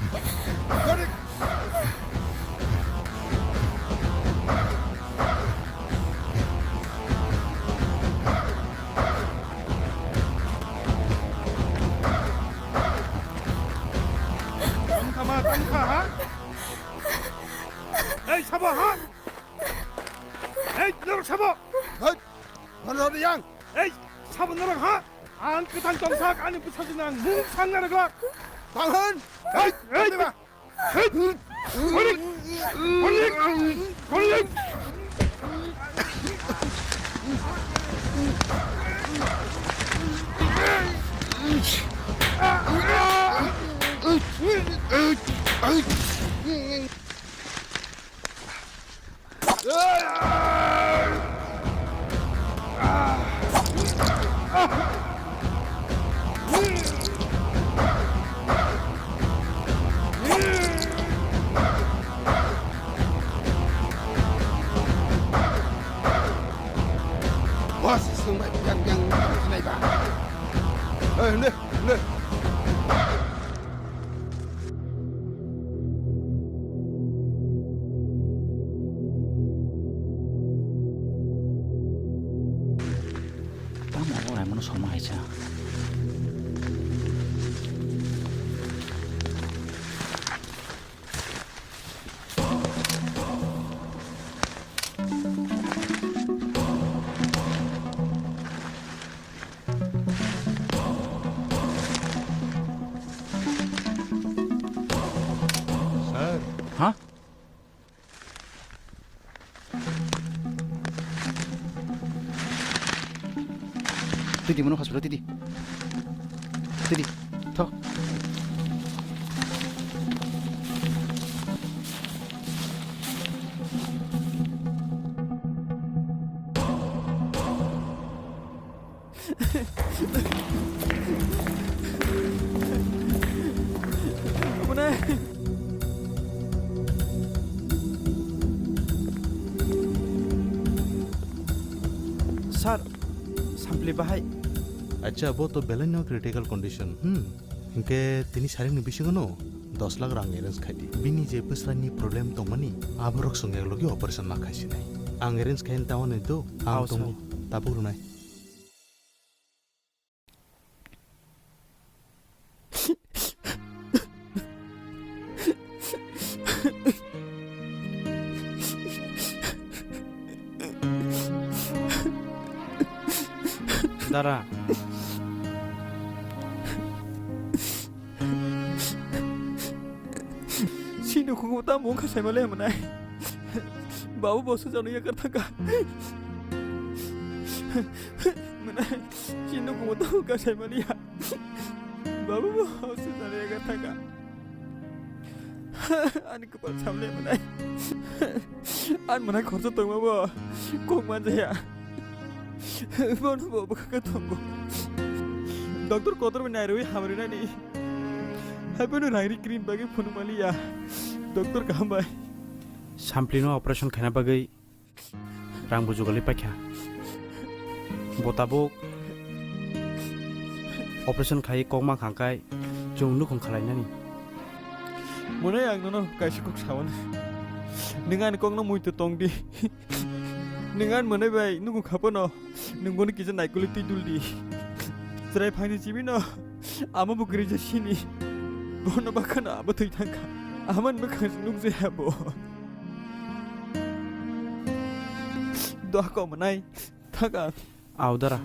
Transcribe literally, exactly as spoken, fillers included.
Tongkha ma, tongkha, ha? Ei, sabo, ha? Ei, norok sabo! Hei, mano yang! Ei, sabo norok, ha? Ang kwthang tongsak, ani bwsajwkno ang mung sangna rwglak. Tang hwn! Ei, ei, ei! Hei! Kolik! Kolik! Kolik! Swng bai, yang, yang, nai ba. Eh, ne, ne. Tamo orai mano soma haisa. Sir. Ha? Twi di, mano hospital twi di. Twi di. Tho. Abone. Sir, sampli bahai. Acha, bo to belai no critical condition. Hmm. Hingke tini saring ni bisingo no dos lakh rang arrange khai di. Bini je bwsra ni problem tongmani, aborok song ek logi operation ma khai sinai. Ang arrange khai tawani do, ang Aw, tongo, sir. Tabuk rwnai. Dara. Chini khungo tamo wngkha saimale mwnai. Babu bo swchalo yakar thangkha. Mwnai, chini khungo tamo wngkha saimaliya. Babu bo swchalo yakar thangkha. Ani kwpal samle mwnai. Ani mwnai khorsa tongma bo kok manjaya. Bono bo bwkha khe tongo. Doctor kotor bai nairowi hamrinani. Hai bono rangri cream bagwi phunukmaliya. Doctor kaham bai. Samplino operation khaina bagwi rang bo jugalwi paikha. Bo tabuk operation khai kok ma khangkai chwng nukhung khalainani. Mwnai ang nono kaisa kok sawan. Nwng ani kokno muitu tongdi. Nwng ani mwnai bai nukhung khapano. Nwng bono kisa naikoli twi duldi. Chwrai phangni chibino. Amo bo kwrwi ja sini. Bono bakhano abo thwi thangkha. Amani bwkhang se nukjaya bo. Dua kok mwnai. Thaka. Aw dara.